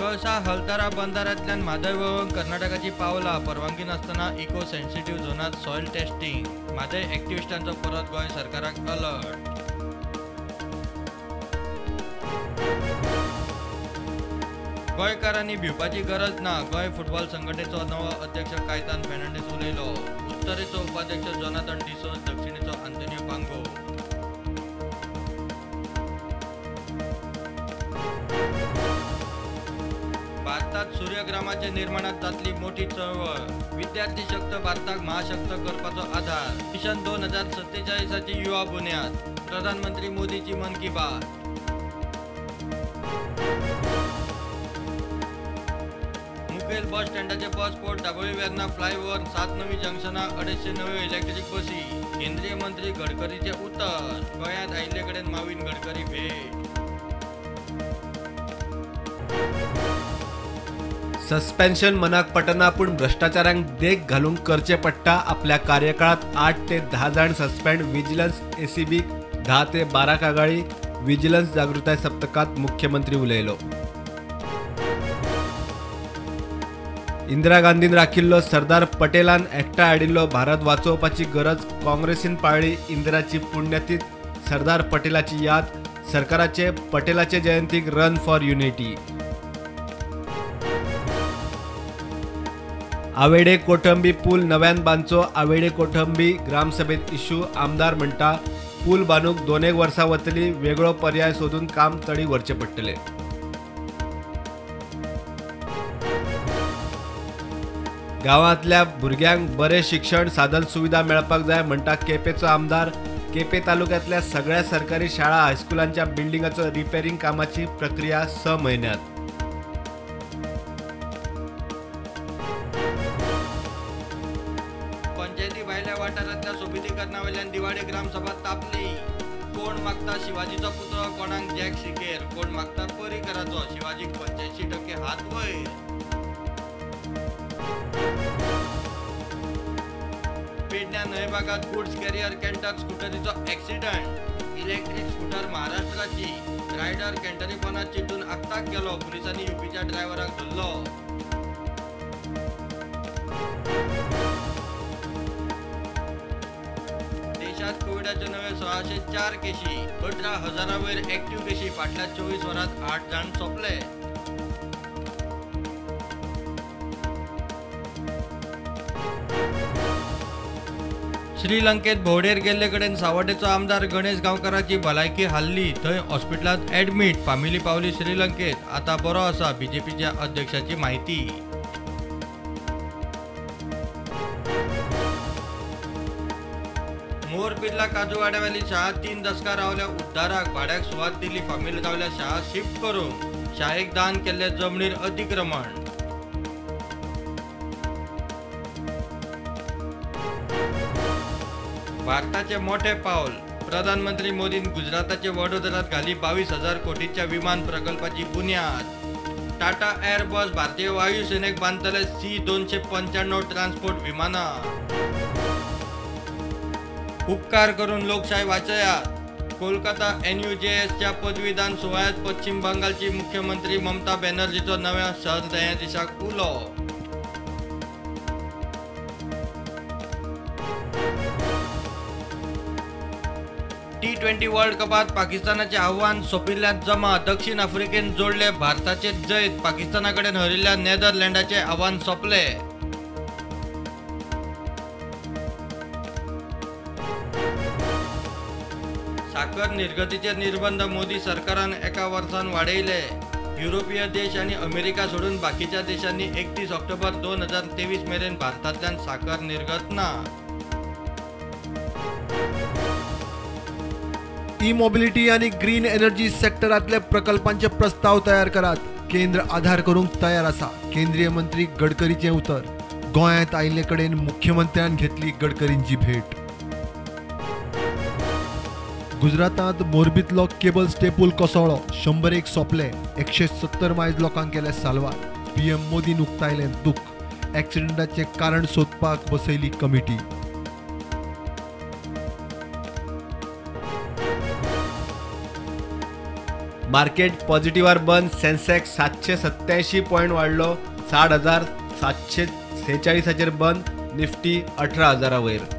कळसा हलतारा बंदारांतल्यान म्हादय व्हांवोवंक कर्नाटकाची पावलां, परवानगी नासतना इको सेन्सिटिव्ह झोनांत सॉयल टेस्टिंग. म्हादय एक्टिविस्टांचो परत गोंय सरकाराक अलर्ट. गोंयकारांनी भिवपाची गरज ना, गोंय फुटबॉल संघटनेचो नवो अध्यक्ष कायतान फेर्नांडीस उलयलो. उत्तरेचो उपाध्यक्ष जोनाथन डिसोझ, दक्षिणेचो आंतोनियो पांगो. भारतात सूर्यग्रामाच्या निर्माणात जातली मोठी चळवळ, विद्यार्थी शक्त भारताक महाशक्त करपाचो आधार. मिशन 2047ची युवा बुन्याद, प्रधानमंत्री मोदीची मन की बात. मुखेल बस स्टँडाचे bus port Dabolim Verna flyover, 7 नवी जंक्शनां, 250 नव्यो इलेक्ट्रीक बसी. केंद्रीय मंत्री गडकरीचे उतर, गोंयांत आयिल्ले कडेन माविन गडकरी भेट. सस्पेन्शन मनाक पटना पूण भ्रश्टाचारांक देख घालूंक करचें पडटा. आपल्या कार्यकाळात 8 ते 10 जाण सस्पेंड, विजिलन्स एसीबीक 10 ते 12 कागाळी. विजिलन्स जागृताय सप्तकात मुख्यमंत्री उलयलो. इंदिरा गांधीन राखिल्लो सरदार पटेलान एकठांय हाडिल्लो भारत वाचोवपाची गरज काँग्रेसीन पाळ्ळी. इंदिराची पुण्यतीथ, सरदार पटेलाची याद, सरकाराचे पटेलाचे जयंतीक रन फॉर युनिटी. आवेडे कोठंबी पूल नव्यान बांदचो. आवेडे कोठंबी ग्रामसभेत इश्यू, आमदार म्हणटा पूल बांदूंक 2 वर्सां वतली, वेगळो पर्याय सोदून काम तडी व्हरचें पडटलें. गांवांतल्या भुरग्यांक बरें शिक्षण, साधन सुविधा मेळपाक जाय म्हणटा केपेंचो आमदार. केपें तालुक्यांतल्या सगळ्या सरकारी शाळा, हायस्कुलांच्या बिल्डिंगाचो रिपेरींग कामाची प्रक्रिया 6 म्हयन्यांत. पंचायती भायल्या वाठारांतल्या सोबितीकरणावेल्यान दिवाडे ग्रामसभा तापली. कोण मागता शिवाजीचो पुतळो, कोणाक जॅक सिकेर, कोण मागता पर्रीकराचो. शिवाजीक 85% हात वयर. पेडण्या न्हंयबागात गुड्स कॅरियर कॅन्टर स्कुटरीचो ॲक्सिडंट. इलेक्ट्रीक स्कुटर महाराष्ट्राची, रायडर कॅन्टरीपणात चिड्डून आक्ताक गेलो. पुलिसांनी युपीच्या ड्रायव्हराक धरलो. देशात कोविडाच्यो नव्यो 1604 केशी, 18,000 वयर ऍक्टिव्ह केशी. फाटल्या 24 वरांत 8 जाण सोंपले. श्रीलंकेत भोंवडेर गेल्ले कडेन सावड्डेचो आमदार गणेश गांवकाराची भलायकी हाल्ली, थंय हॉस्पिटलांत ॲडमीट. फामिली पावली श्रीलंकेत, आतां बरो आसा, बीजेपीच्या अध्यक्षाची माहिती. मोरपिर्ला काजूवाड्यावेली शाळा 3 दसकां रावल्या उद्धाराक, भाड्याक सुवात दिली. फामील गावल्या शाळा शिफ्ट करूंक, शाळेक दान केल्ले जमनीर अतिक्रमण. भारताचे मोठे पावल, प्रधानमंत्री मोदीन गुजराताचे वडोदरात घाली 22,000 कोटीच्या विमान प्रकल्पाची बुन्याद. टाटा एअरबस भारतीय वायुसेनेक बांदतले C-295 transport विमानां. उपकार करून लोकशाय वाचयात. कोलकाता NUJSच्या पदवीदान सुवाळ्यात पश्चिम बंगालची मुख्यमंत्री ममता बॅनर्जीचो नव्या सरन्यायाधीशाक उलो. T20 world कपात पाकिस्तानाचे आव्हान सोंपिल्ल्यान जमा. दक्षिण आफ्रिकेन जोडले भारताचे जैत. पाकिस्ताना कडेन हरिल्ल्या नेदरलँडाचे आव्हान सोंपले. साखर निर्गतीचेर निर्बंध मोदी सरकारान 1 वर्सान वाडयले. युरोपीय देश आनी अमेरिका सोडून बाकीच्या देशांनी 31 ऑक्टोबर 2023 मेरेन भारतांतल्यान साखर निर्गत ना. ई मोबिलिटी आनी ग्रीन एनर्जी सेक्टरांतले प्रकल्पांचे प्रस्ताव तयार करात. केंद्र आधार करूंक तयार आसा, केंद्रीय मंत्री गडकरीचें उतर. गोंयांत आयिल्ले कडेन मुख्यमंत्र्यान घेतली गडकरींची भेट. गुजरातांत मोरबींतलो केबल स्टे पूल कोसळ्ळो, 101 सोंपले, 170 मायज लोकांक केले साल्वार. पीएम मोदीन उक्तायलें दुख्ख, ॲक्सिडंटाचें कारण सोदपाक बसयली कमिटी. मार्केट पॉझिटिव्हार बंद. सेन्सेक्स 787 पॉयंट वाडलो, 60,746 बंद. निफ्टी 18,000 वयर.